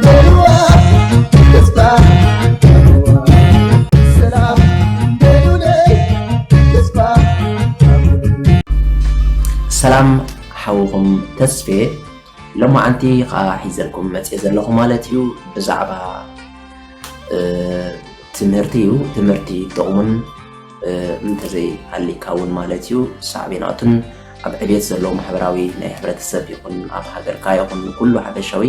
በልዋ ተስፋ በልዋ ሰላም በሉለይ ተስፋ ሰላም ሓውኹም ተስፌ ሎማዓንቲ ከዓ ሒዘልኩም መፅእ ዘለኹ ማለት እዩ። ብዛዕባ ትምህርቲ እዩ። ትምህርቲ ጥቕሙን እንተዘይሃሊካ እውን ማለት እዩ ሳዕቤናቱን ኣብ ዕቤት ዘለዎ ማሕበራዊ ናይ ሕብረተሰብ ይኹን ኣብ ሃገርካ ይኹን ኩሉ ሓፈሻዊ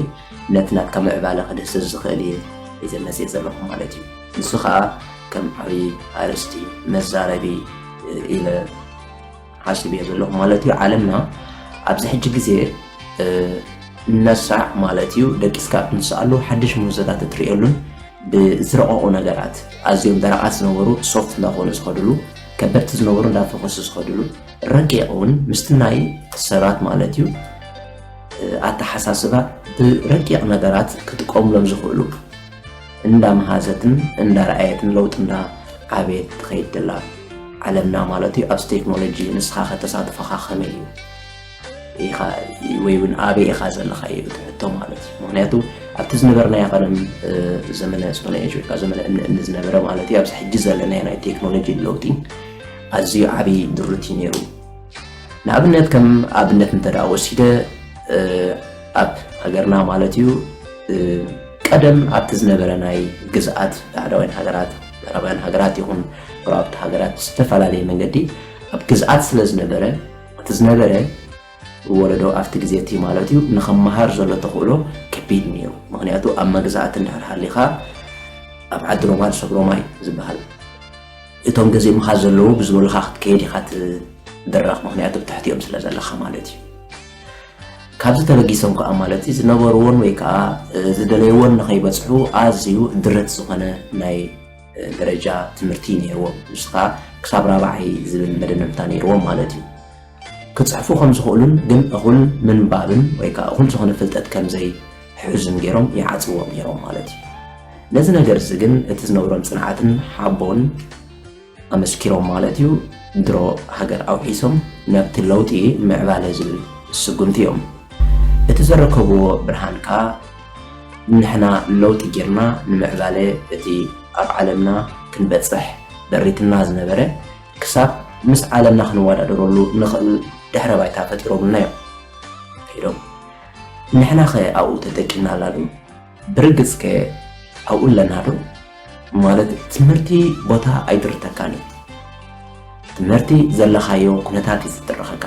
ነቲ ናትካ ምዕባለ ክድህስስ ዝኽእል እየ ሒዘ መፅእ ዘለኹ ማለት እዩ። ንሱ ከዓ ከም ዓብዪ ኣርእስቲ መዛረቢ ኢለ ሓሲበዮ ዘለኹ ማለት እዩ። ዓለምና ኣብዚ ሕጂ ግዜ እነሳዕ ማለት እዩ ደቂስካ እትንስኣሉ ሓድሽ ምህዞታት እትርእየሉን ብዝረቐቑ ነገራት ኣዝዮም ደረቓት ዝነበሩ ሶፍት እንዳኾኑ ዝኸድሉ ከበድቲ ዝነበሩ እንዳፈኾሱ ዝኸድሉ ረቂቕ እውን ምስቲ ናይ ሰባት ማለት እዩ ኣተሓሳስባ ብረቂቕ ነገራት ክጥቀሙሎም ዝኽእሉ እንዳመሃዘትን እንዳረኣየትን ለውጢ እንዳ ዓበየት ትኸይድ ዘላ ዓለምና ማለት እዩ። ኣብዚ ቴክኖሎጂ ንስኻ ከተሳትፈኻ ከመይ እዩ ኢኻ ወይ እውን ኣበይ ኢኻ ዘለኻ እዩ እቲ ሕቶ ማለት እዩ። ምክንያቱ ኣብቲ ዝነበርናዮ ቀደም ዘመነ ስቶን ኤጅ ወይ ከዓ ዘመነ እምኒ እምኒ ዝነበረ ማለት እዩ ኣብዚ ሕጂ ዘለናዮ ናይ ቴክኖሎጂ ለውጢ ኣዝዩ ዓብዪ ድሩት እዩ ነይሩ። ንኣብነት ከም ኣብነት እንተ ደኣ ወሲደ ኣብ ሃገርና ማለት እዩ ቀደም ኣብቲ ዝነበረ ናይ ግዝኣት ዳዕዳውያን ሃገራት ምዕራባውያን ሃገራት ይኹን ጎረባብቲ ሃገራት ዝተፈላለየ መንገዲ ኣብ ግዝኣት ስለ ዝነበረ እቲ ዝነበረ ወለዶ ኣብቲ ግዜ እቲ ማለት እዩ ንኸመሃር ዘሎ ተኽእሎ ከቢድ ነይሩ። ምክንያቱ ኣብ መግዛእቲ እንድሕር ሃሊኻ ኣብ ዓዲ ሮማ ዝሰብ ሮማ እዩ ዝበሃል። እቶም ገዚኦምኻ ዘለዉ ብዝበሉኻ ክትከይድ ኢኻ ትድረኽ፣ ምክንያቱ ብትሕቲኦም ስለ ዘለኻ ማለት እዩ። ካብዚ ተበጊሶም ከዓ ማለት እዩ ዝነበርዎን ወይ ከዓ ዝደለይዎን ንኸይበፅሑ ኣዝዩ ድርት ዝኾነ ናይ ደረጃ ትምህርቲ ነይርዎም። ንሱ ከዓ ክሳብ ራብዓይ ዝብል መደምደምታ ነይርዎም ማለት እዩ። ክፅሕፉ ከም ዝኽእሉን ግን እኹል ምንባብን ወይ ከዓ እኹል ዝኾነ ፍልጠት ከም ዘይሕዙን ገይሮም ይዓፅዎም ነይሮም ማለት እዩ። ነዚ ነገር እዚ ግን እቲ ዝነበሮም ፅንዓትን ሓቦን ኣመስኪሮም ማለት እዩ ድሮ ሃገር ኣውሒሶም ናብቲ ለውጢ ምዕባለ ዝብል ስጉምቲ እዮም። እቲ ዘረከብዎ ብርሃን ከዓ ንሕና ለውጢ ጌርና ንምዕባለ እቲ ኣብ ዓለምና ክንበፅሕ ደሪትና ዝነበረ ክሳብ ምስ ዓለምና ክንወዳደረሉ ንኽእል ድሕረ ባይታ ፈጢሮምልና እዮም ከይዶም። ንሕና ኸ ኣብኡ ተጠቂምናላ ዶ? ብርግጽ ከ ኣብኡ ኣለና ዶ? ማለት ትምህርቲ ቦታ ኣይድርተካን እዩ። ትምህርቲ ዘለኻዮ ኩነታት እዩ ዝድርኸካ።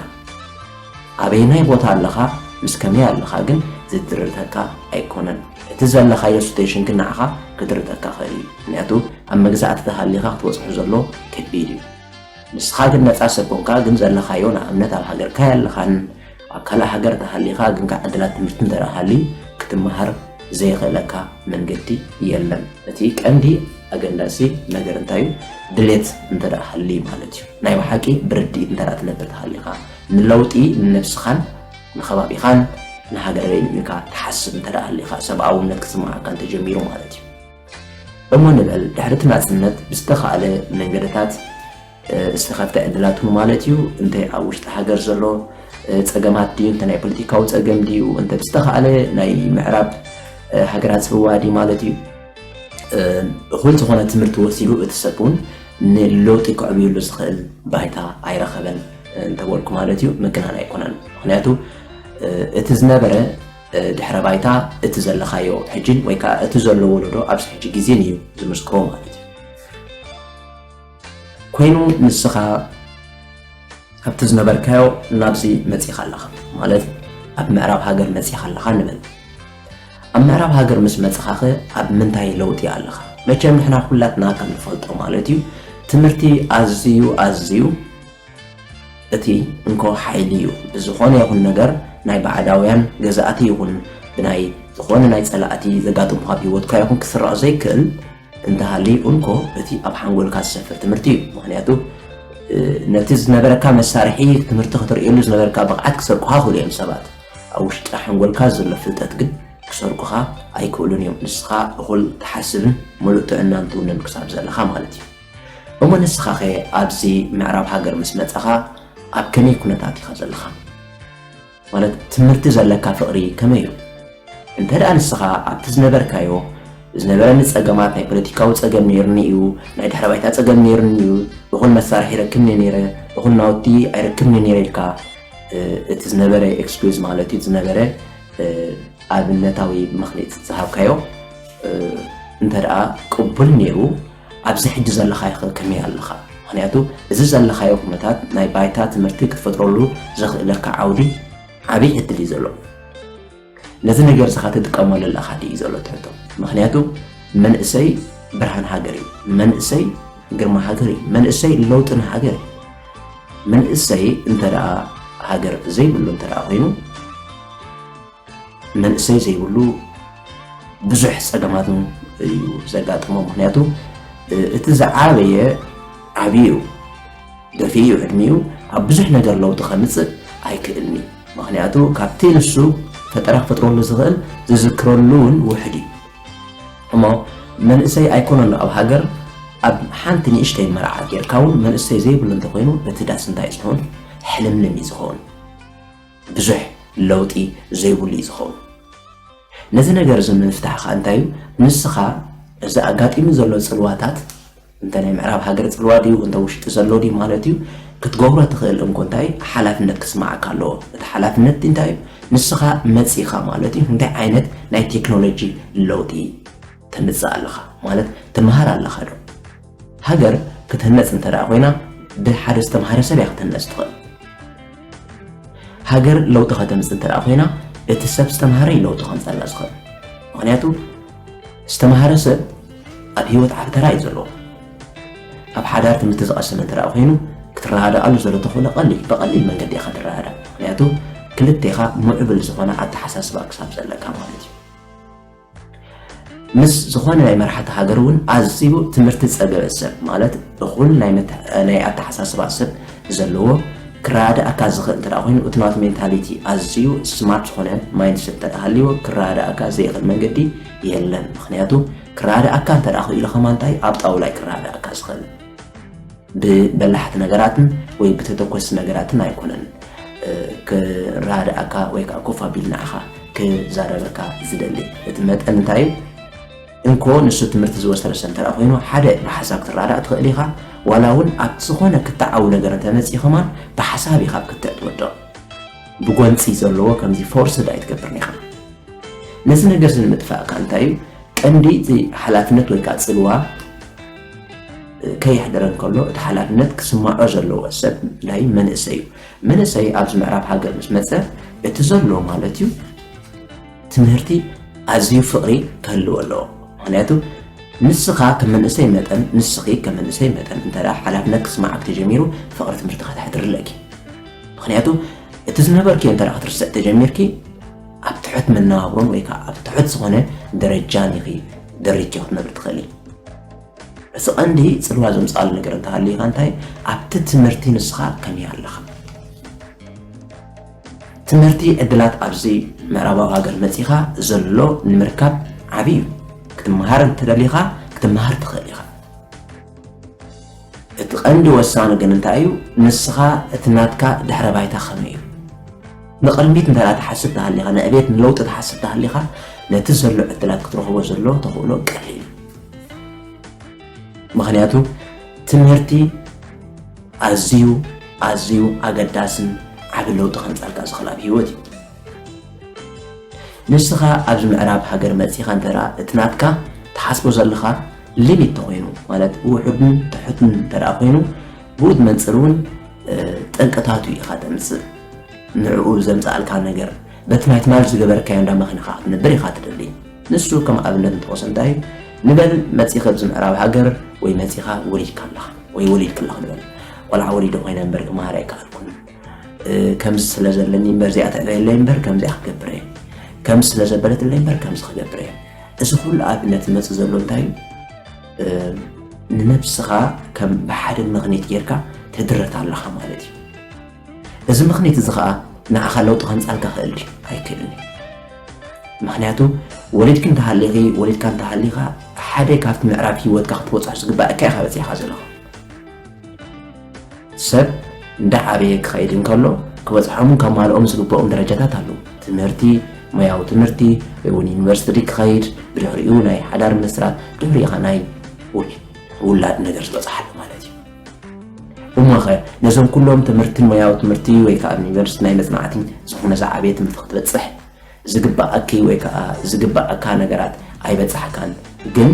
ኣበየናይ ቦታ ኣለኻ ምስ ከመይ ኣለኻ ግን ዝድርተካ ኣይኮነን። እቲ ዘለኻዮ ስቴሽን ግን ንዓኻ ክድርተካ ኽእል እዩ። ምክንያቱ ኣብ መግዛእቲ ተሃሊኻ ክትበጽሖ ዘሎ ከቢድ እዩ። ንስኻ ግን ነጻ ሰብ ኮንካ ግን ዘለኻዮ ንኣብነት ኣብ ሃገርካ የለኻን ኣብ ካልእ ሃገር ተሃሊኻ ግን ከዓ ዕድላት ትምህርቲ እንተ ሃልዩ ክትመሃር ዘየኽእለካ መንገዲ የለን። እቲ ቀንዲ ኣገዳሲ ነገር እንታይ እዩ? ድሌት እንተ ሃልዩ ማለት እዩ። ናይ ብሓቂ ብርድኢት እንተ ትነብር ተሃሊኻ ንለውጢ ንነብስኻን ንኸባቢኻን ንሃገረይን ኢልካ ትሓስብ እንተ ሃሊኻ ሰብኣውነት ክስምዓካ እንተጀሚሩ ማለት እዩ። እሞ ንበል ድሕሪ እቲ ናጽነት ብዝተኻእለ መንገድታት ዝተኸፍተ ዕድላት እውን ማለት እዩ። እንተ ኣብ ውሽጢ ሃገር ዘሎ ጸገማት ድዩ፣ እንተ ናይ ፖለቲካዊ ጸገም ድዩ፣ እንተ ብዝተኻእለ ናይ ምዕራብ ሃገራት ዝህዋ ድዩ ማለት እዩ። እኹል ዝኾነ ትምህርቲ ወሲዱ እቲ ሰብ እውን ንለውጢ ከዕብየሉ ዝኽእል ባይታ ኣይረኸበን እንተበልኩ ማለት እዩ ምግናን ኣይኮነን። ምክንያቱ እቲ ዝነበረ ድሕረ ባይታ እቲ ዘለኻዮ ሕጂን ወይ ከዓ እቲ ዘሎ ወለዶ ኣብዚ ሕጂ ግዜን እዩ ዝምስክሮ ማለት እዩ። ኮይኑ ንስኻ ካብቲ ዝነበርካዮ ናብዚ መፂኻ ኣለኻ ማለት ኣብ ምዕራብ ሃገር መፂኻ ኣለኻ ንበል። ኣብ ምዕራብ ሃገር ምስ መፅኻኸ ኣብ ምንታይ ለውጢ ኣለኻ? መቸም ንሕና ኩላትና ከም ንፈልጦ ማለት እዩ ትምህርቲ ኣዝዩ ኣዝዩ እቲ እንኮ ሓይሊ እዩ። ብዝኾነ ይኹን ነገር ናይ ባዕዳውያን ገዛእቲ ይኹን ብናይ ዝኾነ ናይ ፀላእቲ ዘጋጥሙካ ብሂወትካ ይኹን ክስረቕ ዘይክእል እንተሃልዩ እንኮ እቲ ኣብ ሓንጎልካ ዝሰፍር ትምህርቲ እዩ። ምክንያቱ ነቲ ዝነበረካ መሳርሒ ትምህርቲ ክትርእየሉ ዝነበረካ ብቕዓት ክሰርቁኻ ክእሉ እዮም ሰባት። ኣብ ውሽጢ ሓንጎልካ ዘሎ ፍልጠት ግን ክሰርቁኻ ኣይክእሉን እዮም። ንስኻ እኹል ትሓስብን ሙሉእ ጥዕናን ትውንን ክሳብ ዘለኻ ማለት እዩ። እሞ ንስኻኸ ኣብዚ ምዕራብ ሃገር ምስ መጻኻ ኣብ ከመይ ኩነታት ኢኻ ዘለኻ? ማለት ትምህርቲ ዘለካ ፍቕሪ ከመይ እዩ? እንተ ደኣ ንስኻ ኣብቲ ዝነበርካዮ፣ ዝነበረኒ ጸገማት፣ ናይ ፖለቲካዊ ጸገም ነይሩኒ እዩ፣ ናይ ድሕረ ባይታ ጸገም ነይሩኒ እዩ፣ እኹል መሳርሒ ይረክብኒ ነይረ፣ እኹል ናውቲ ኣይረክብኒ ነይረ ኢልካ፣ እ፣ እቲ ዝነበረ ኤክስኪዩዝ ማለት እዩ፣ ዝነበረ፣ እ፣ ኣብነታዊ ምኽንያት ዝሃብካዮ፣ እ፣ እንተ ደኣ ቅቡል ነይሩ፣ ኣብዚ ሕጂ ዘለኻዮ ከ ከመይ ኣለኻ? ምኽንያቱ፣ እዚ ዘለኻዮ ኩነታት ናይ ባይታ ትምህርቲ ክትፈጥረሉ ዘኽእለካ ዓውዲ ዓብዪ ዕድል እዩ ዘሎ። ነዚ ነገር እዚ ኸ ትጥቀመሉ ኣለኻ ድዩ ዘሎ ትሕቶ? ምኽንያቱ፣ መንእሰይ ብርሃን ሃገር እዩ። መንእሰይ ግርማ ሃገር እዩ። መንእሰይ ለውጢ ንሃገር እዩ። መንእሰይ እንተ ደኣ ሃገር ዘይብሉ እንተ ደኣ ኮይኑ፣ መንእሰይ ዘይብሉ ብዙሕ ጸገማት እዩ ዘጋጥሞ። ምኽንያቱ፣ እ፣ እቲ ዝዓበየ ዓብዩ እዩ። ደፊኡ እዩ ዕድሚኡ፣ ኣብ ብዙሕ ነገር ለውጢ ከምጽእ ኣይክእልን እዩ። ምኽንያቱ፣ ካብቲ ንሱ ፈጠራ ክፈጥረሉ ዝኽእል ዝዝክረሉ እውን ውሑድ እዩ። እሞ መንእሰይ ኣይኮነን ኣብ ሃገር፣ ኣብ ሓንቲ ንእሽተይ መርዓ ጌርካ እውን መንእሰይ ዘይብሉ እንተኾይኑ፣ እቲ ዳስ እንታይ ዝኸውን? ሕልምልም እዩ ዝኸውን። ብዙሕ ለውጢ ዘይብሉ እዩ ዝኸውን። ነዚ ነገር እዚ ንምፍታሕ ኸኣ እንታይ እዩ? ንስኻ እዚ ኣጋጢሙ ዘሎ ጽልዋታት፣ እንተ ናይ ምዕራብ ሃገር ጽልዋ ድዩ፣ እንተ ውሽጢ ዘሎ ድዩ ማለት እዩ፣ ክትገብሮ ትኽእል እንኮ እንታይ ሓላፍነት ክስምዓካ ኣለዎ። እቲ ሓላፍነት እንታይ እዩ? ንስኻ መጺኻ ማለት እዩ፣ እንታይ ዓይነት ናይ ቴክኖሎጂ ለውጢ ተምጽእ ኣለኻ? ማለት ትምሃር ኣለኻ ዶ? ሃገር ክትህነጽ እንተ ደኣ ኮይና፣ ብሓደ ዝተምሃረ ሰብ እያ ክትህነጽ ትኽእል። ሃገር ለውጢ ከተምጽእ እንተ ደኣ ኮይና፣ እቲ ሰብ ዝተምሃረ እዩ ለውጢ ከምጸላ ዝኽእል። ምኽንያቱ፣ ዝተምሃረ ሰብ ኣብ ህይወት ዓቢ ተራ እዩ ዘለዎ። ኣብ ሓዳር ትምህርቲ ዝቐሰመ እንተ ደኣ ኮይኑ፣ ክትረዳዳኣሉ ዘሎ ተኽእሎ ቀሊል፣ ብቐሊል መንገዲ ኢኻ ትረዳዳእ። ምኽንያቱ፣ ክልቴኻ ምዕቡል ዝኾነ ኣተሓሳስባ ክሳብ ዘለካ ማለት እዩ። ምስ ዝኾነ ናይ መራሕቲ ሃገር እውን ኣዝዩ ትምህርቲ ዝጸገበ ሰብ፣ ማለት እኹል ናይ መተ-፣ ናይ ኣተሓሳስባ ሰብ ዘለዎ፣ ክረዳዳኣካ ዝኽእል እንተ ደኣ ኮይኑ፣ እቲ ናቱ ሜንታሊቲ ኣዝዩ ስማርት ዝኾነ ማይንድሰት እንተ ደኣ ሃልይዎ፣ ክረዳዳኣካ ዘይኽእል መንገዲ የለን። ምኽንያቱ፣ ክረዳዳኣካ እንተ ደኣ ክኢሉ ከማን እንታይ ኣብ ጣውላ እዩ ክረዳዳኣካ ዝኽእል። ብበላሕቲ ነገራትን ወይ ብተተኮስቲ ነገራትን ኣይኮነን፣ እ፣ ክረዳዳኣካ ወይ ከኣ ኮፍ ኣቢሉ ንዓኻ ክዛረበካ ዝደሊ። እቲ መጠን እንታይ እዩ? እንኮ ንሱ ትምህርቲ ዝወሰደ ሰብ እንተ ደኣ ኮይኑ፣ ሓደ ብሓሳብ ክትረዳዳእ ትኽእል ኢኻ፣ ዋላ እውን ኣብቲ ዝኾነ ክትዓዊ ነገር እንተ መጺኡ ከማን ብሓሳብ ኢኻ ኣብ ክትዕ ትወድቕ። ብጎንጺ ዘለዎ ከምዚ ፎርስድ ኣይትገብርን ኢኻ። ነዚ ነገር እዚ ንምጥፋእ ከኣ እንታይ እዩ? ቀንዲ እቲ ሓላፍነት ወይ ከኣ ጽልዋ ከየሕደረ እንከሎ፣ እቲ ሓላፍነት ክስምዖ ዘለዎ ሰብ ናይ መንእሰይ እዩ። መንእሰይ ኣብዚ ምዕራብ ሃገር ምስ መጸ፣ እቲ ዘሎ ማለት እዩ፣ ትምህርቲ ኣዝዩ ፍቕሪ ክህልዎ ኣለዎ። ምኽንያቱ፣ ንስኻ ከም መንእሰይ መጠን፣ ንስኺ ከም መንእሰይ መጠን፣ እንተ ደኣ ሓላፍነት ክስምዓኪ ተጀሚሩ፣ ፍቕሪ ትምህርትኻ ተሕድሪ ኣለኪ። ምኽንያቱ፣ እቲ ዝነበርክዮ እንተ ደኣ ክትርስዕ ተጀሚርኪ፣ ኣብ ትሑት መነባብሮን ወይ ከኣ ኣብ ትሑት ዝኾነ ደረጃን ኢኺ ደሪኪ ክትነብሪ ትኽእሊ። እዚ ቀንዲ ጽልዋ ዘምጽኣሉ ነገር እንተሃልዩ ከኣ እንታይ፣ ኣብቲ ትምህርቲ ንስኻ ከመይ ኣለኻ? ትምህርቲ ዕድላት ኣብዚ ምዕራባዊ ሃገር መጺኻ ዘሎ ንምርካብ ዓቢ እዩ። ክትመሃር እንተደሊኻ፣ ክትመሃር ትኽእል ኢኻ። እቲ ቀንዲ ወሳኒ ግን እንታይ እዩ? ንስኻ እቲ ናትካ ድሕረ ባይታ ከመይ እዩ? ንቕድሚት እንተ ደኣ ትሓስብ ተሃሊኻ፣ ንዕቤት ንለውጢ ትሓስብ ተሃሊኻ፣ ነቲ ዘሎ ዕድላት ክትረኽቦ ዘሎ ተኽእሎ ቀሊል እዩ። ምኽንያቱ ትምህርቲ ኣዝዩ፣ ኣዝዩ ኣገዳስን ዓቢ ለውጢ ከምጻልካ ዝኽእል ኣብ ህይወት እዩ። ንስኻ ኣብዚ ምዕራብ ሃገር መጺኻ እንተ ደኣ እቲ ናትካ ትሓስቦ ዘለኻ ሊሚት ተኾይኑ፣ ማለት ውሑድን ትሑትን እንተ ደኣ ኮይኑ፣ ብኡ መንጽር እውን፣ እ፣ ጠንቅታቱ ኢኻ ተምጽእ። ንዕኡ ዘምጽኣልካ ነገር፣ በቲ ናይ ትማል ዝገበርካዮ እንዳመኽንኻ ክትነብር ኢኻ ትደሊ። ንሱ ከም ኣብነት እንተወሰ እንታይ እዩ? ንበል መጺኺ ኣብዚ ምዕራብ ሃገር ወይ መጺኻ ወሊድካ ኣለኻ ወይ ወሊድኪ ኣለኺ ንበል። ቆልዓ ወሊደ ኮይነ እምበር ክመሃር ኣይከኣልኩን። እ፣ ከምዚ ስለ ዘለኒ እምበር እዚኣ ትዕበየለይ እምበር ከምዚኣ ክገብር እየ። ከምዚ ስለ ዘበለትለይ እምበር ከምዚ ክገብር እየ። እዚ ኩሉ ኣብነት ዝመጽእ ዘሎ እንታይ እዩ? እ፣ ንነብስኻ ከም ብሓደ ምኽንያት ጌርካ ትድረት ኣለኻ ማለት እዩ። እዚ ምኽንያት እዚ ኸኣ ንዓኻ ለውጢ ከምጻልካ ክእል ድዩ? ኣይክእልን እዩ። ምኽንያቱ ወሊድኪ እንተሃሊኺ፣ ወሊድካ እንተሃሊኻ፣ ሓደ ካብቲ ምዕራፍ ህይወትካ ክትበጽሖ ዝግባእካ ኢኻ በጺሕካ ዘለኻ። ሰብ እንዳዓበየ ክኸይድ እንከሎ ክበጽሖምን ከማልኦም ዝግብኦም ደረጃታት ኣለዉ። ትምህርቲ፣ ሞያዊ ትምህርቲ ወይ እውን ዩኒቨርሲቲ ክኸይድ፣ ብድሕሪኡ ናይ ሓዳር ምስራት፣ ድሕሪኡ ኸዓ ናይ ውል-፣ ውላድ ነገር ዝበፅሓሉ ማለት እዩ። እሞኸ ነዞም ኩሎም ትምህርትን ሞያዊ ትምህርቲ ወይ ከዓ ኣብ ዩኒቨርሲቲ ናይ መፅናዕቲ ዝኾነ ዝዓበየ ትምህርቲ ክትበፅሕ ዝግባኣኪ ወይ ከዓ ዝግባኣካ ነገራት ኣይበፃሕካን። ግን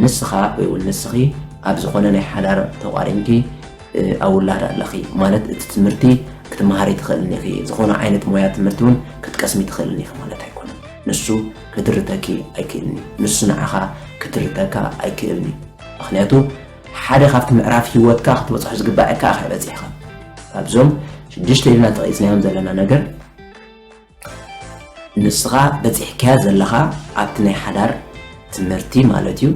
ንስኻ ወይ እውን ንስኺ ኣብ ዝኾነ ናይ ሓዳር ተቋሪንኪ፣ እ፣ ኣብ ውላድ ኣለኺ ማለት እቲ ትምህርቲ ክትመሃሪ ትኽእልኒ ኢኺ። ዝኾነ ዓይነት ሞያ ትምህርቲ እውን ክትቀስሚ ትኽእልኒ ኢኺ ማለት ኣይኮነን። ንሱ ክድርተኪ ኣይክእልኒ። ንሱ ንዓኻ ክድርተካ ኣይክእልኒ። ምኽንያቱ ሓደ ካብቲ ምዕራፍ ህይወትካ ክትበፅሖ ዝግባኣካ ኢኻ በፂሕኻ። ካብዞም ሽዱሽተ ኢልና ተቐይፅናዮም ዘለና ነገር ንስኻ በፂሕካያ ዘለኻ ኣብቲ ናይ ሓዳር ትምህርቲ ማለት እዩ።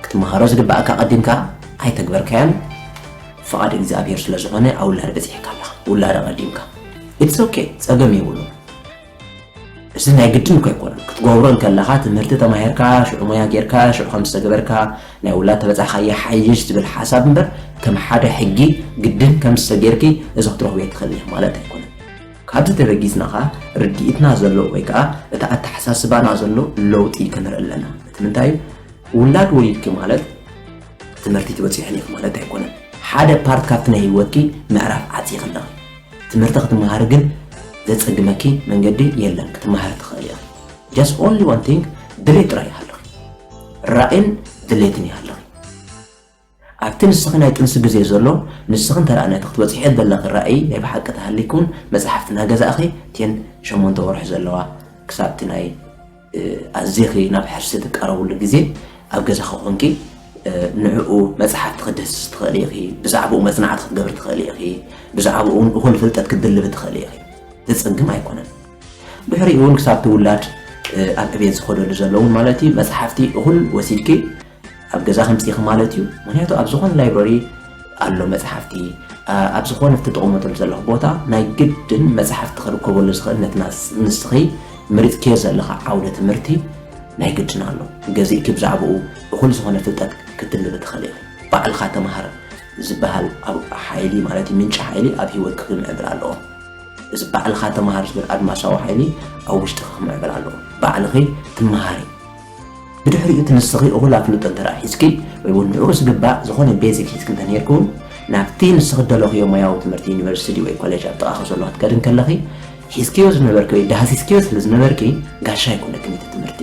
ክትመሃሮ ዝግባኣካ ቀዲምካ ኣይተግበርካዮን። ፍቓድ እግዚኣብሔር ስለ ዝኾነ ኣብ ውላድ በፂሕካ ኣለኻ። ውላድ ኣቐዲምካ። It's okay፣ ጸገም የብሉን። እዚ ናይ ግድን እኮ ኣይኮነን። ክትገብሮ እንከለኻ ትምህርቲ ተማሂርካ፣ ሽዑ ሞያ ጌርካ፣ ሽዑ ከም ዝተገበርካ፣ ናይ ውላድ ተበጻሕኻ ይሓይሽ ዝብል ሓሳብ እምበር፣ ከም ሓደ ሕጊ ግድን ከም ዝተጌርኪ እዚ ክትረኽቦ ኣይትኽእልን ኢኺ ማለት ኣይኮነን። ካብዚ ተበጊስና ኸኣ ርድኢትና ዘሎ ወይ ከኣ እቲ ኣተሓሳስባና ዘሎ ለውጢ ክንርኢ ኣለና። እቲ ምንታይ እዩ? ውላድ ወሊድኪ ማለት ትምህርቲ ትበጺሕን ኢኺ ማለት ኣይኮነን። ሓደ ፓርት ካብቲ ናይ ህይወትኪ ምዕራፍ ዓጺኺ ኣለኺ። ትምህርቲ ክትመሃሪ ግን ዘጸግመኪ መንገዲ የለን። ክትመሃሪ ትኽእሊ ኢኺ። Just only one thing፣ ድሌት ጥራይ ይሃልኺ። ራእይን ድሌትን ይሃልኺ። ኣብቲ ንስኺ ናይ ጥንሲ ግዜ ዘሎ፣ ንስኺ እንተ ደኣ ነቲ ክትበጽሕዮ ዘለኺ ራእይ ናይ ብሓቂ ተሃሊኩን መጽሓፍቲ እናገዛእኺ፣ እተን ሸሞንተ ወርሒ ዘለዋ ክሳብ እቲ ናይ፣ እ፣ ኣዚኺ ናብ ሕርሲ ትቃረብሉ ግዜ ኣብ ገዛኺ ኮንኪ፣ እ፣ ንዕኡ መጽሓፍቲ ክትድህስሲ ትኽእሊ ኢኺ፣ ብዛዕባኡ መጽናዕቲ ክትገብሪ ትኽእሊ ኢኺ፣ ብዛዕባኡ እውን እኹል ፍልጠት ክትድልቢ ትኽእሊ ኢኺ። ዘጸግም ኣይኮነን። ድሕሪኡ እውን ክሳብ እቲ ውላድ፣ እ፣ ኣብ ዕቤት ዝኸደሉ ዘለውን ማለት እዩ፣ መጽሓፍቲ እኹል ወሲድኪ ኣብ ገዛ ከምጽኢኺ ማለት እዩ። ምኽንያቱ ኣብ ዝኾነ ላይብረሪ ኣሎ መጽሓፍቲ፣ ኣ-፣ ኣብ ዝኾነ እትጥቕመሉ ዘለኹ ቦታ ናይ ግድን መጽሓፍቲ ክርከበሉ ዝኽእል ነቲ ናስ-፣ ንስኺ መሪጽክዮ ዘለኻ ዓውደ ትምህርቲ ናይ ግድን ኣሎ። ገዚእኪ ብዛዕባኡ እኹል ዝኾነ ፍልጠት ክትልቢ ትኽእሊ ኢኺ። ባዕልኻ ተምሃር ዝበሃል ኣብ ሓይሊ ማለት እዩ፣ ምንጪ ሓይሊ ኣብ ህይወትኪ ክምዕብል ኣለዎ። እዚ ባዕልኻ ተምሃር ዝብል ኣድማሳዊ ሓይሊ ኣብ ውሽጥኺ ክምዕብል ኣለዎ። ባዕልኺ ትምሃሪ። ብድሕሪኡ እቲ ንስኺ እኹል ኣፍልጦ እንተ ደኣ ሒዝኪ፣ ወይ እውን ንዕኡ ዝግባእ ዝኾነ ቤዚክ ሒዝኪ እንተ ነይርኪ እውን፣ ናብቲ ንስኺ እትደለኽዮ ሞያዊ ትምህርቲ ዩኒቨርሲቲ ወይ ኮሌጅ ኣብ ጥቓኺ ዘሎ ክትከዲ እንከለኺ፣ ሒዝክዮ ዝነበርኪ ወይ ዳህሲስክዮ ስለ ዝነበርኪ፣ ጋሻ ኣይኮነክን እቲ ትምህርቲ።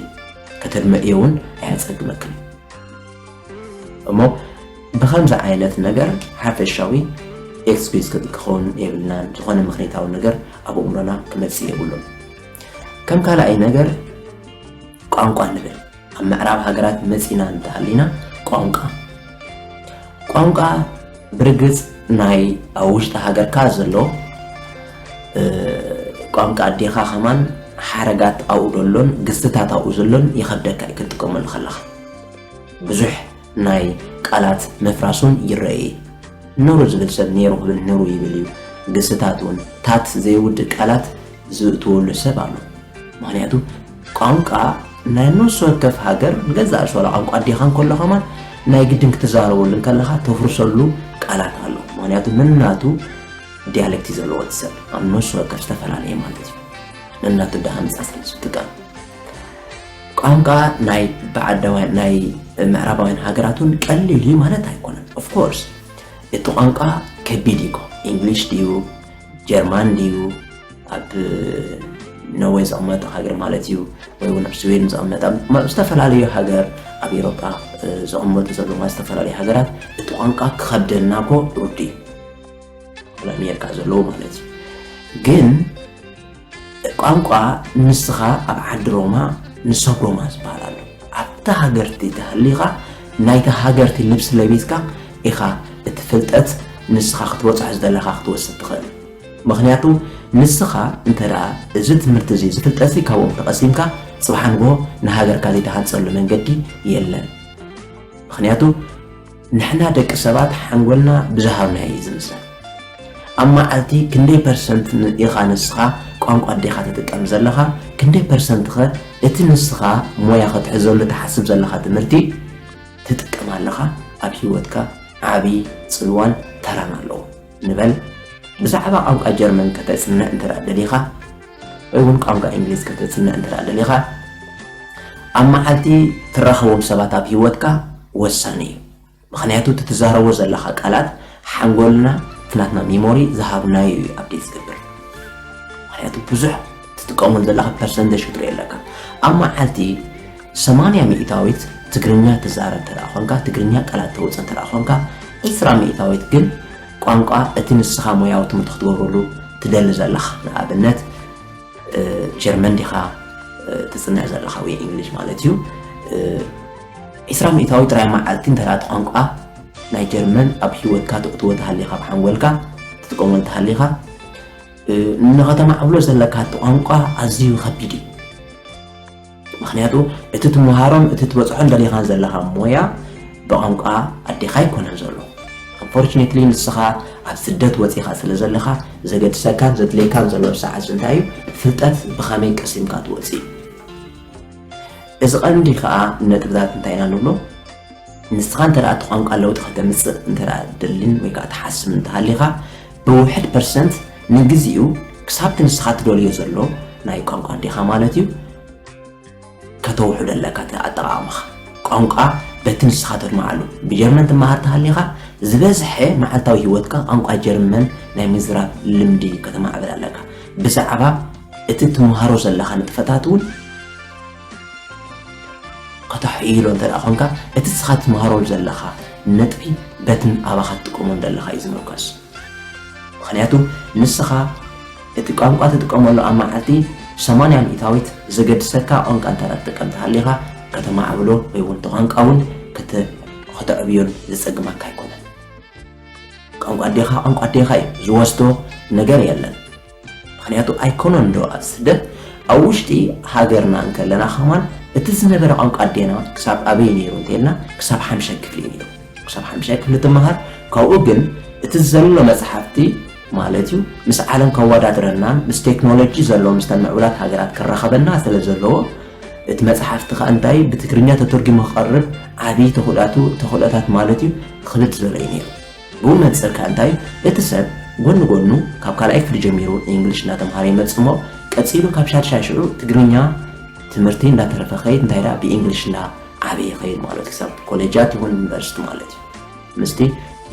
ከተድምዕዮ እውን ኣየጸግመክን። እሞ ብኸምዚ ዓይነት ነገር ሓፈሻዊ ኤክስኪዩዝ ክኸውን የብልናን። ዝኾነ ምኽንያታዊ ነገር ኣብ ኣእምሮና ክመጽእ የብሉን። ከም ካልኣይ ነገር ቋንቋ ንብል። ኣብ ምዕራብ ሃገራት መጺና እንተሃሊና ቋንቋ፣ ቋንቋ ብርግጽ ናይ ኣብ ውሽጢ ሃገርካ ዘሎ፣ እ፣ ቋንቋ ኣዴኻ ከማን ሓረጋት ኣብኡ ዘሎን ግስታት ኣብኡ ዘሎን ይኸብደካ እዩ ክትጥቀመሉ ከለኻ። ብዙሕ ናይ ቃላት ምፍራስ እውን ይረአ እዩ። ኑሩ ዝብል ሰብ ኔሩ ክብል ኑሩ ይብል እዩ። ግስታት እውን ታት ዘይውድእ ቃላት ዝእትወሉ ሰብ ኣሎ። ምኽንያቱ ቋንቋ ናይ ነፍሲ ወከፍ ሃገር ንገዛእ ሸላ ቋንቋ ኣዴኻ እንከሎ ከማን ናይ ግድን ክትዛረበሉ እንከለኻ ተፍርሰሉ ቃላት ኣሎ። ምኽንያቱ ነናቱ ዲያሌክት እዩ ዘለዎ እቲ ሰብ፣ ኣብ ነፍሲ ወከፍ ዝተፈላለየ ማለት እዩ። ነናቱ ደሃምጻ ስለ ዝጥቀም። ቋንቋ ናይ ብዓዳውያን፣ ናይ ምዕራባውያን ሃገራት እውን ቀሊል እዩ ማለት ኣይኮነን። ኦፍ ኮርስ እቲ ቋንቋ ከቢድ እዩ እኮ። ኢንግሊሽ ድዩ፣ ጀርማን ድዩ፣ ኣብ ኖርዌይ ዝቕመጥ ሃገር ማለት እዩ፣ ወይ እውን ኣብ ስዊድን ዝቕመጥ፣ ኣብ፣ ኣብ ዝተፈላለዩ ሃገር፣ ኣብ ኤውሮጳ፣ እ፣ ዝቕመጡ ዘለዋ ዝተፈላለዩ ሃገራት እቲ ቋንቋ ክኸብደልና እኮ ርዱእ እዩ። ኣብ ኣሜሪካ ዘለዉ ማለት እዩ። ግን ቋንቋ ንስኻ ኣብ ዓዲ ሮማ ንሰብ ሮማ ዝበሃል ኣሎ። ኣብታ ሃገር እቲ ተሃሊኻ ናይታ ሃገር እቲ ልብሲ ለቢስካ ኢኻ እቲ ፍልጠት ንስኻ ክትበጽሖ ዝደለኻ ክትወስድ ትኽእል። ምኽንያቱ ንስኻ እንተ ደኣ እዚ ትምህርቲ እዚ፣ እዚ ፍልጠት እዚ ካብኦም ተቐሲምካ፣ ጽባሕ ንግሆ ንሃገርካ ዘይትሃንጸሉ መንገዲ የለን። ምኽንያቱ ንሕና ደቂ ሰባት ሓንጎልና ብዝሃብናዮ እዩ ዝምዘን። ኣብ መዓልቲ ክንደይ ፐርሰንት ን-፣ ኢኻ ንስኻ ቋንቋ ኣዴኻ ትጥቀም ዘለኻ? ክንደይ ፐርሰንት ኸ እቲ ንስኻ ሞያ ክትሕዘሉ ትሓስብ ዘለኻ ትምህርቲ ትጥቀም ኣለኻ? ኣብ ህይወትካ ዓቢ ጽልዋን ተራን ኣለዎ። ንበል፣ ብዛዕባ ቋንቋ ጀርመን ከተጽንዕ እንተ ደኣ ደሊኻ፣ ወይ እውን ቋንቋ እንግሊዝ ከተጽንዕ እንተ ደኣ ደሊኻ፣ ኣብ መዓልቲ ትራኸቦም ሰባት ኣብ ህይወትካ ወሳኒ እዩ። ምኽንያቱ እቲ ትዛረቦ ዘለኻ ቃላት ሓንጎልና፣ እቲ ናትና ሚሞሪ ዝሃብናዮ እዩ ኣፕዴት ዝገብር። ምኽንያቱ ብዙሕ ትጥቀመሉ ዘለኻ ፐርሰንቴጅ ክትርኢ ኣለካ። ኣብ መዓልቲ ሰማንያ ሚእታዊት ትግርኛ ትዛረብ እንተ ደኣ ኾንካ፣ ትግርኛ ቃላት ተውፅእ እንተ ደኣ ኾንካ፣ ዒስራ ሚእታዊት ግን ቋንቋ እቲ ንስኻ ሞያዊ ትምህርቲ ክትገብረሉ ትደሊ ዘለኻ፣ ንኣብነት ጀርመን ዲኻ ትጽንዕ ዘለኻ ወይ እንግሊሽ ማለት እዩ። ዒስራ ሚእታዊ ጥራይ መዓልቲ እንተ እቲ ቋንቋ ናይ ጀርመን ኣብ ህይወትካ ተእትዎ ተሃሊኻ፣ ኣብ ሓንጎልካ ትጥቀሞ እንተሃሊኻ፣ ንኸተማዕብሎ ዘለካ እቲ ቋንቋ ኣዝዩ ከቢድ እዩ። ምኽንያቱ እቲ ትመሃሮን እቲ ትበጽሖን ደሊኻን ዘለኻ ሞያ ብቋንቋ ኣዴኻ ኣይኮነን ዘሎ። Unfortunately ንስኻ ኣብ ስደት ወጺኻ ስለ ዘለኻ ዘገድሰካን ዘድልየካን ዘሎ ሰዓት እንታይ እዩ? ፍልጠት ብኸመይ ቀሲምካ ትወጽእ እዩ። እዚ ቀንዲ ከኣ ነጥብታት እንታይ ኢና ንብሎ? ንስኻ እንተ ደኣ እቲ ቋንቋ ለውጢ ከተምጽእ እንተ ደኣ ትደልን ወይ ከኣ ትሓስብ እንተሃሊኻ፣ ብውሕድ ፐርሰንት ንግዚኡ ክሳብ እቲ ንስኻ ትደልዮ ዘሎ ናይ ቋንቋ ኣዴኻ ማለት እዩ፣ ከተውሕዶ ኣለካ እቲ ኣጠቓቕማኻ። ቋንቋ በቲ ንስኻ ተድምዓሉ። ብጀርመን ትመሃር ተሃሊኻ፣ ዝበዝሐ መዓልታዊ ህይወትካ ቋንቋ ጀርመን ናይ ምዝራብ ልምዲ ከተማዕብል ኣለካ። ብዛዕባ እቲ ትመሃሮ ዘለኻ ንጥፈታት እውን ከተሕይሎ እንተ ደኣ ኾንካ፣ እቲ ንስኻ ትመሃሮ ዘለኻ ነጥቢ በትን ኣባኻ ትጥቀሞን ዘለኻ እዩ ዝምርኮስ። ምኽንያቱ ንስኻ እቲ ቋንቋ ትጥቀመሉ ኣብ መዓልቲ ሰማንያ ሚእታዊት ዘገድሰካ ቋንቋ እንተ ደኣ ትጥቀም ተሃሊኻ፣ ከተማዕብሎ ወይ እውን እቲ ቋንቋ እውን ከተ-፣ ከተዕብዮን ዘጸግመካ ኣይኮነን። ቋንቋ ኣዴኻ ቋንቋ ኣዴኻ እዩ፣ ዝወስዶ ነገር የለን። ምኽንያቱ ኣይኮነን ዶ ኣብ ስደት፣ ኣብ ውሽጢ ሃገርና እንከለና ከማን እቲ ዝነበረ ቋንቋ ኣዴና ክሳብ ኣበይ ነይሩ እንተኢልና፣ ክሳብ ሓምሻይ ክፍሊ እዩ ነይሩ። ክሳብ ሓምሻይ ክፍሊ ትመሃር። ካብኡ ግን እቲ ዘሎ መጽሓፍቲ ማለት እዩ፣ ምስ ዓለም ከወዳድረናን ምስ ቴክኖሎጂ ዘሎ፣ ምስተን ምዕቡላት ሃገራት ክራኸበና ስለ ዘለዎ፣ እቲ መጽሓፍቲ ከኣ እንታይ ብትግርኛ ተተርጒሙ ክቐርብ ዓብዪ ተኽእላቱ፣ ተኽእሎታት ማለት እዩ፣ ክብድ ዝበለ እዩ ነይሩ። ብኡ መንጽር ከኣ እንታይ እቲ ሰብ ጎኒ ጎኑ ካብ ካልኣይ ክፍሊ ጀሚሩ እንግሊሽ እናተምሃረ ይመጽእ እሞ፣ ቀጺሉ ካብ ሻድሻይ ሽዑ ትግርኛ ትምህርቲ እንዳተረፈ ኸይድ፣ እንታይ ደኣ ብእንግሊሽ እንዳ ዓበየ ኸይድ ማለት እዩ። ክሳብ ኮሌጃት ይኹን ዩኒቨርሲቲ ማለት እዩ። ምስቲ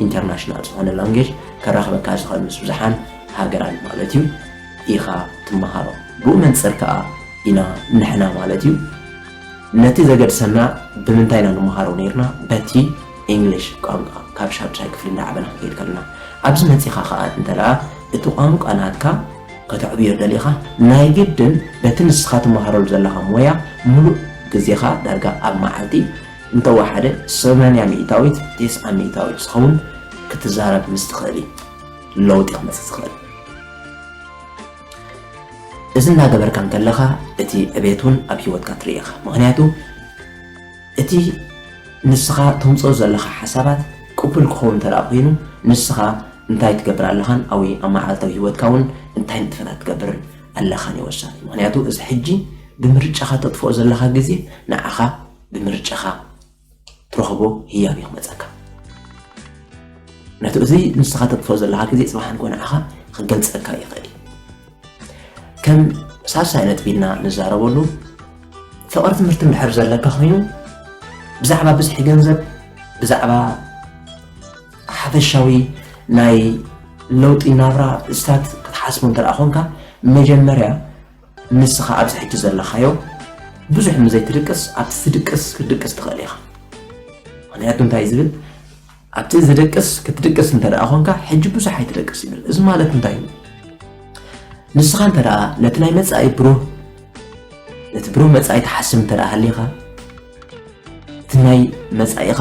ኢንተርናሽናል ዝኾነ ላንጌጅ ከራኽበካ ዝኽእል ምስ ብዙሓን ሃገራት ማለት እዩ ኢኻ ትመሃሮ። ብኡ መንጽር ከኣ ኢና ንሕና ማለት እዩ ነቲ ዘገድሰና ብምንታይ ኢና ንመሃሮ ነይርና? በቲ እንግሊሽ ቋንቋ ካብ ሻድሻይ ክፍሊ እንዳዓበና ክንከይድ ከለና። ኣብዚ መጺኻ ከኣ እንተ ደኣ እቲ ቋንቋ ናትካ ከተዕብዮ ደሊኻ፣ ናይ ግድን በቲ ንስኻ ትመሃረሉ ዘለኻ ሞያ ሙሉእ ግዜኻ ዳርጋ ኣብ መዓልቲ እንተወሓደ ሰማንያ ሚእታዊት፣ ተስዓ ሚእታዊት ዝኸውን ክትዛረብ ምስ ትኽእል እዩ ለውጢ ክመጽእ ዝኽእል። እዚ እናገበርካ እንከለኻ እቲ ዕቤት እውን ኣብ ህይወትካ ትርኢ ኢኻ። ምኽንያቱ እቲ ንስኻ ተምጽኦ ዘለኻ ሓሳባት ቅቡል ክኸውን እንተ ደኣ ኮይኑ፣ ንስኻ እንታይ ትገብር ኣለኻን ኣብ ኣብ መዓልታዊ ህይወትካ እውን እንታይ ንጥፈታት ትገብር ኣለኻን እዩ ወሳኒ። ምኽንያቱ እዚ ሕጂ ብምርጫኻ ተጥፍኦ ዘለኻ ግዜ ንዓኻ ብምርጫኻ ትረኽቦ ህያብ እዩ ክመጸካ። ነቲ እዚ ንስኻ ተጥፍኦ ዘለኻ ግዜ ጽባሕ ንግሆ ንዓኻ ክገልጸካ ይኽእል እዩ። ከም ሳልሳይ ነጥቢ ኢልና ንዛረበሉ፣ ፍቕሪ ትምህርቲ እንድሕር ዘለካ ኮይኑ፣ ብዛዕባ ብዝሒ ገንዘብ፣ ብዛዕባ ሓፈሻዊ ናይ ለውጢ ናብራ እስታት ክትሓስቡ እንተ ደኣ ኾንካ፣ መጀመርያ ንስኻ ኣብዚ ሕጂ ዘለኻዮ ብዙሕ ምስ ዘይትድቅስ፣ ኣብቲ ዝድቅስ ክትድቅስ ትኽእል ኢኻ። ምኽንያቱ እንታይ ዝብል፣ ኣብቲ ዝድቅስ ክትድቅስ እንተ ደኣ ኾንካ፣ ሕጂ ብዙሕ ኣይትደቅስ ይብል። እዚ ማለት እንታይ እዩ? ንስኻ እንተ ደኣ ነቲ ናይ መጻኢ ብሩህ፣ ነቲ ብሩህ መጻኢ ትሓስብ እንተ ደኣ ሃሊኻ፣ እቲ ናይ መጻኢኻ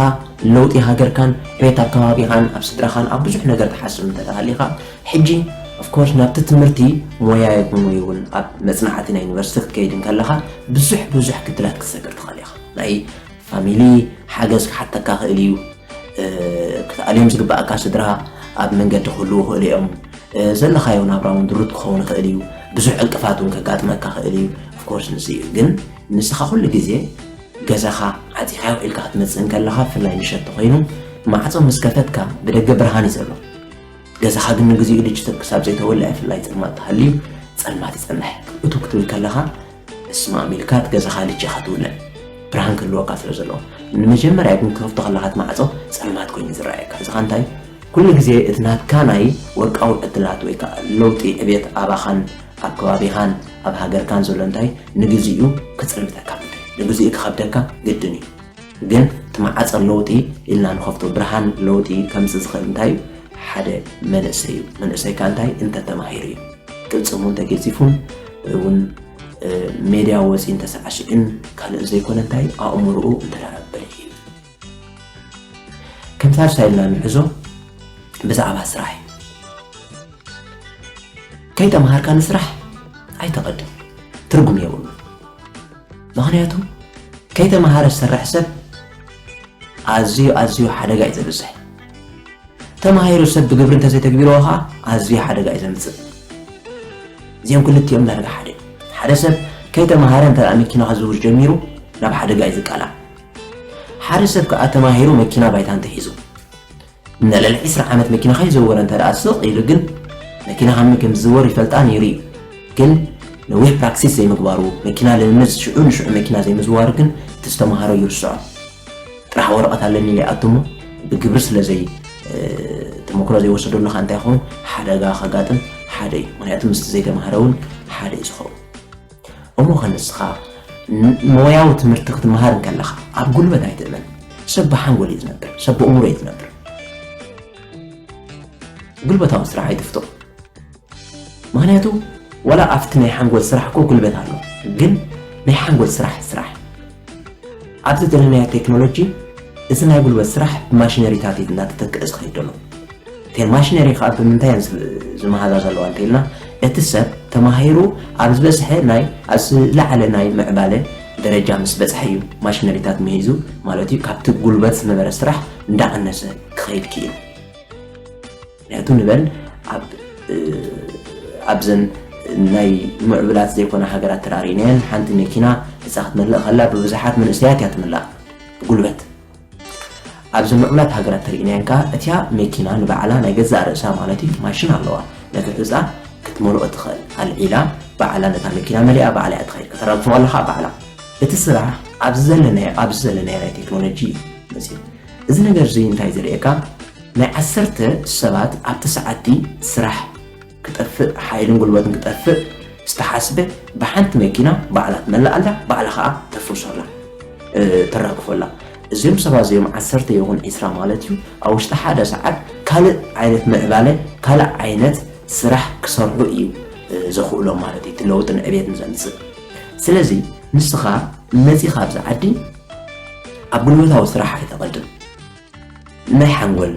ለውጢ ሃገርካን ዕቤት ኣብ ከባቢኻን ኣብ ስድራኻን ኣብ ብዙሕ ነገር ትሓስብ እንተ ደኣ ሃሊኻ፣ ሕጂ of course ናብቲ ትምህርቲ ሞያ ይኹን ወይ እውን ኣብ መጽናዕቲ ናይ ዩኒቨርሲቲ ክትከይድ እንከለኻ ብዙሕ ብዙሕ ክትላት ክትሰግር ትኽእል ኢኻ። ናይ ፋሚሊ ሓገዝ ክሓተካ ክእል እዩ። እ፣ ክትኣልዮም ዝግባኣካ ስድራ ኣብ መንገዲ ክህልዉ ይኽእሉ እዮም። እ፣ ዘለኻዮ ናብራ እውን ድሩት ክኸውን ይኽእል እዩ። ብዙሕ ዕንቅፋት እውን ከጋጥመካ ክእል እዩ። Of course ንሱ እዩ። ግን ንስኻ ኩሉ ግዜ ገዛኻ ዓጺኻ ውዒልካ ክትመጽእ እንከለኻ፣ ብፍላይ ምሸት ተኾይኑ፣ ማዕጾ ምስ ከፈትካ ብደገ ብርሃን እዩ ዘሎ። ገዛኻ ግን ንግዚኡ ድጅ ክሳብ ዘይተወልዐ፣ ብፍላይ ጸልማት ተሃልዩ፣ ጸልማት ይጸንሕ። እቱ ክትብል ከለኻ፣ እስማም ኢልካ እቲ ገዛኻ ልጅኻ ትውልዕ። ብርሃን ክህልወካ ስለ ዘለዎ። ንመጀመርያ ግን ክኸፍቶ ከለኻ እቲ ማዕጾ ጸልማት ኮይኑ ዝረኣየካ። እዚ ኸ እንታይ? ኩሉ ግዜ እቲ ናትካ ናይ ወርቃዊ ዕድላት ወይ ከዓ ለውጢ ዕቤት ኣባኻን ኣብ ከባቢኻን ኣብ ሃገርካን ዘሎ እንታይ ንግዚኡ ክጽልምተካ፣ ንግዚኡ ክኸብደካ ግድን እዩ። ግን እቲ መዓጸ ለውጢ ኢልና ንኸፍቶ ብርሃን ለውጢ ከምጽእ ዝኽእል እንታይ እዩ? ሓደ መንእሰይ እዩ። መንእሰይ ከ እንታይ እንተተማሂሩ እዩ። ቅልጽሙ እንተገዚፉን እውን፣ እ፣ ሜድያ ወጺኡ እንተሳዕስዕን ካልእ ዘይኮነ እንታይ ኣእምሮኡ እንተዳረበል እዩ። ከም ሳልሳይ ኢልና ንሕዞ ብዛዕባ ስራሕ እዩ። ከይተምሃርካ ንስራሕ ኣይተቐድም። ትርጉም የብሉን። ምኽንያቱ ከይተምሃረ ዝሰርሕ ሰብ ኣዝዩ፣ ኣዝዩ ሓደጋ እዩ ዘብዝሕ። ተማሂሩ ሰብ ብግብሪ እንተዘይተግቢርዎ ኸዓ ኣዝዩ ሓደጋ እዩ ዘምጽእ። እዚኦም ክልቲኦም ዳርጋ ሓደ። ሓደ ሰብ ከይተምሃረ እንተ ደኣ መኪና ክዝውር ጀሚሩ ናብ ሓደጋ እዩ ዝቃላዕ። ሓደ ሰብ ከኣ ተማሂሩ መኪና ባይታ እንተሒዙ፣ ንልዕሊ ዒስራ ዓመት መኪና ከይዘወረ እንተ ደኣ ስቕ ኢሉ ግን መኪና ከመይ ከም ዝዝወር ይፈልጣ ነይሩ እዩ። ግን ነዊሕ ፕራክሲስ ዘይምግባሩ፣ መኪና ልምምድ ሽዑ ንሽዑ መኪና ዘይምዝዋሩ ግን እቲ ዝተምሃሮ ይርስዖ። ጥራሕ ወረቐት ኣለኒ ኢለ ይኣቱ እሞ ብግብሪ ስለ ዘይ-፣ እ፣ ተመክሮ ዘይወሰደሉ ኸኣ እንታይ ይኸውን? ሓደጋ ከጋጥም ሓደ እዩ። ምኽንያቱ ምስቲ ዘይተምሃረ እውን ሓደ እዩ ዝኸውን። እሞ ኸ ንስኻ ን-፣ ሞያዊ ትምህርቲ ክትምሃር እንከለኻ ኣብ ጉልበት ኣይትእመን። ሰብ ብሓንጎል እዩ ዝነብር፣ ሰብ ብእምሮ እዩ ዝነብር። ጉልበታዊ ስራሕ ኣይትፍቶ። ምኽንያቱ ዋላ ኣብቲ ናይ ሓንጎል ስራሕ እኮ ጉልበት ኣሎ፣ ግን ናይ ሓንጎል ስራሕ ስራሕ። ኣብዚ ዘለናዮ ቴክኖሎጂ እዚ ናይ ጉልበት ስራሕ ብማሽነሪታት እዩ እናተተክአ ዝኸይድ ዘሎ። እተን ማሽነሪ ኸኣ ብምንታይ እየን ዝ-፣ ዝመሃዛ ዘለዋ እንተኢልና፣ እቲ ሰብ ተማሂሩ ኣብ ዝበዝሐ ናይ፣ ኣብ ዝለዓለ ናይ ምዕባለ ደረጃ ምስ በጽሐ እዩ ማሽነሪታት ምሂዙ፣ ማለት እዩ፣ ካብቲ ጉልበት ዝነበረ ስራሕ እንዳቐነሰ ክኸይድ ክኢሉ። ምኽንያቱ ንበል ኣብ፣ እ፣ ኣብዘን ናይ ምዕቡላት ዘይኮና ሃገራት ተራእሪናየን ሓንቲ መኪና እዛ ክትመልእ ከላ ብብዙሓት መንእሰያት እያ ትምላእ፣ ብጉልበት። ኣብዚ ምዕቡላት ሃገራት ተሪእናየን ከኣ እቲያ መኪና ንባዕላ ናይ ገዛእ ርእሳ ማለት እዩ ማሽን ኣለዋ። ነቲ ሑጻ ክትመልኦ ትኽእል። ኣልዒላ ባዕላ ነታ መኪና መሊኣ ባዕላ እያ ትኸይድ። ከተራግፎ ከለኻ ባዕላ። እቲ ስራሕ ኣብዚ ዘለናዮ፣ ኣብዚ ዘለናዮ ናይ ቴክኖሎጂ እዩ መጺኡ። እዚ ነገር እዚ እንታይ ዘርእየካ? ናይ ዓሰርተ ሰባት ኣብቲ ሰዓቲ ስራሕ ክጠፍእ፣ ሓይልን ጉልበትን ክጠፍእ ዝተሓስበ ብሓንቲ መኪና ባዕላ ትመልኣላ፣ ባዕላ ኸኣ ተፍርሶላ፣ እ፣ ተራግፎላ። እዚኦም ሰባት እዚኦም ዓሰርተ ይኹን ዒስራ ማለት እዩ፣ ኣብ ውሽጢ ሓደ ሰዓት ካልእ ዓይነት ምዕባለ፣ ካልእ ዓይነት ስራሕ ክሰርሑ እዩ፣ እ፣ ዘኽእሎም ማለት እዩ፣ እቲ ለውጥን ዕቤትን ዘምጽእ። ስለዚ ንስኻ መጺኻ ኣብዚ ዓዲ ኣብ ጉልበታዊ ስራሕ ኣይተቐድም። ናይ ሓንጎል፣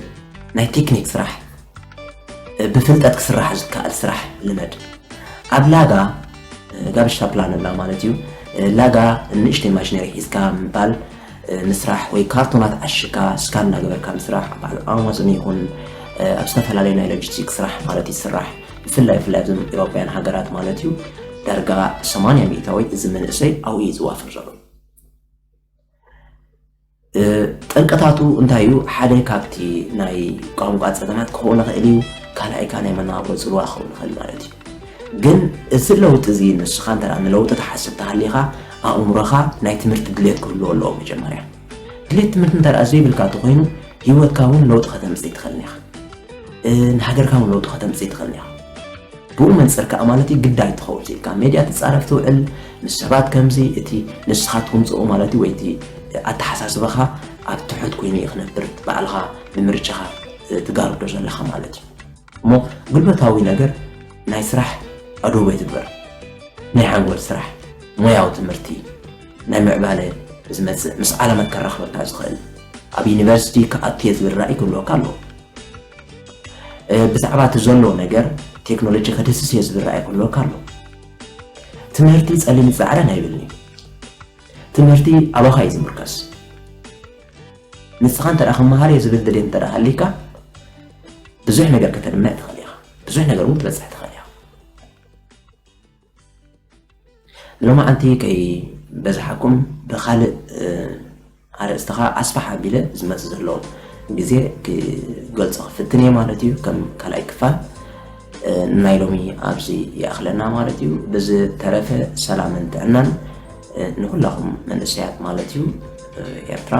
ናይ ቴክኒክ ስራሕ፣ ብፍልጠት ክስራሕ ዝከኣል ስራሕ ልመድ። ኣብ ላጋ፣ ጋብሻ ፕላን ንብላ ማለት እዩ። ላጋ ንእሽተይ ማሽነሪ ሒዝካ ምባል፣ ምስራሕ ወይ ካርቶናት ዓሽካ ስካን እናገበርካ ምስራሕ፣ ኣብ በዓል ኣማዞን ይኹን ኣብ ዝተፈላለዩ ናይ ሎጂስቲክ ስራሕ ማለት ይስራሕ። ብፍላይ፣ ብፍላይ ኣብዞም ኤውሮጳውያን ሃገራት ማለት እዩ፣ ዳርጋ ሰማንያ ሚእታዊት እዚ መንእሰይ ኣብኡ እዩ ዝዋፈር ዘሎ። እ፣ ጠንቅታቱ እንታይ እዩ? ሓደ ካብቲ ናይ ቋንቋ ጸገማት ክኸውን ይኽእል እዩ፣ ካልኣይ ከኣ ናይ መነባብሮ ጽልዋ ክኸውን ይኽእል ማለት እዩ። ግን እዚ ለውጢ እዚ ንስኻ እንተ ደኣ ንለውጢ ትሓስብ ተሃሊኻ፣ ኣእምሮኻ ናይ ትምህርቲ ድሌት ክህልዎ ኣለዎ መጀመርያ። ድሌት ትምህርቲ እንተ ደኣ ዘይብልካ እንተኾይኑ፣ ህይወትካ እውን ለውጢ ከተምጽእ ኣይትኽእልን ኢኻ። እ፣ ንሃገርካ እውን ለውጢ ከተምጽእ ኣይትኽእልን ኢኻ። ብኡ መንጽር ከኣ ማለት እዩ ግዳይ ትኸውን ኢልካ ሜድያ ትጻረፍ ትውዕል፣ ምስ ሰባት ከምዚ እቲ ንስኻ ትውንጽኦ ማለት እዩ፣ ወይ እቲ ኣተሓሳስባኻ ኣብ ትሑት ኮይኑ እዩ ክነብር፣ ባዕልኻ ብምርጫኻ ትጋርዶ ዘለኻ ማለት እዩ። እሞ ጉልበታዊ ነገር ናይ ስራሕ ኣድህቦ ይትግበር። ናይ ሓንጎል ስራሕ፣ ሞያዊ ትምህርቲ፣ ናይ ምዕባለ ዝመጽእ፣ ምስ ዓለመት ከራኽበካ ዝኽእል፣ ኣብ ዩኒቨርሲቲ ክኣቱ እየ ዝብል ራእይ ክህልወካ ኣለዎ። እ፣ ብዛዕባ እቲ ዘሎ ነገር ቴክኖሎጂ ከድህስስ እየ ዝብል ራእይ ክህልወካ ኣለዎ። ትምህርቲ ጸሊም ጻዕዳን ኣይብልን እዩ። ትምህርቲ ኣባኻ እዩ ዝምርከስ። ንስኻ እንተ ደኣ ክመሃር እየ ዝብል ድሌት እንተ ደኣ ሃሊካ፣ ብዙሕ ነገር ከተልምዕ ትኽእል ኢኻ። ብዙሕ ነገር እውን ትበጽሕ ትኽእል ኢኻ። ሎማዓንቲ ከይበዝሓኩም ብኻልእ፣ እ፣ ኣርእስቲ ኸኣ ኣስፍሕ ኣቢለ ዝመጽእ ዘሎ ግዜ ክገልጾ ክፍትን እየ ማለት እዩ። ከም ካልኣይ ክፋል፣ ናይ ሎሚ ኣብዚ ይኣኽለና ማለት እዩ። ብዝተረፈ ሰላምን ጥዕናን ንኩላኹም መንእሰያት ማለት እዩ። ኤርትራ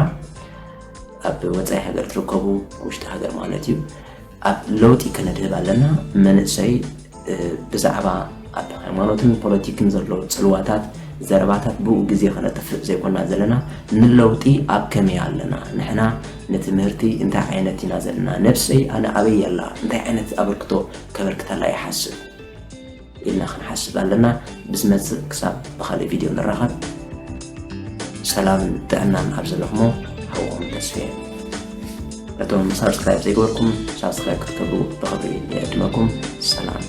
ኣብ ወፃኢ ሃገር ትርከቡ፣ ውሽጢ ሃገር ማለት እዩ፣ ኣብ ለውጢ ከነድህብ ኣለና። መንእሰይ ብዛዕባ ኣብ ሃይማኖትን ፖለቲክን ዘሎ ፅልዋታት፣ ዘረባታት ብኡ ግዜ ከነጥፍእ ዘይኮና ዘለና፣ ንለውጢ ኣብ ከመይ ኣለና ንሕና፣ ንትምህርቲ እንታይ ዓይነት ኢና ዘለና፣ ነብሰይ ኣነ ኣበይ ኣላ፣ እንታይ ዓይነት ኣበርክቶ ከበርክተላ ይሓስብ ኢልና ክንሓስብ ኣለና። ብዝመፅእ ክሳብ ብካልእ ቪድዮ ንራኸብ። ሰላምን ጥዕናን ኣብ ዘለኹሞ ሓውኹም ተስፍየ። ነቶም ሳብስክራይብ ዘይገበርኩም ሳብስክራይብ ክትገብሩ ብኽብሪ ይዕድመኩም። ሰላም።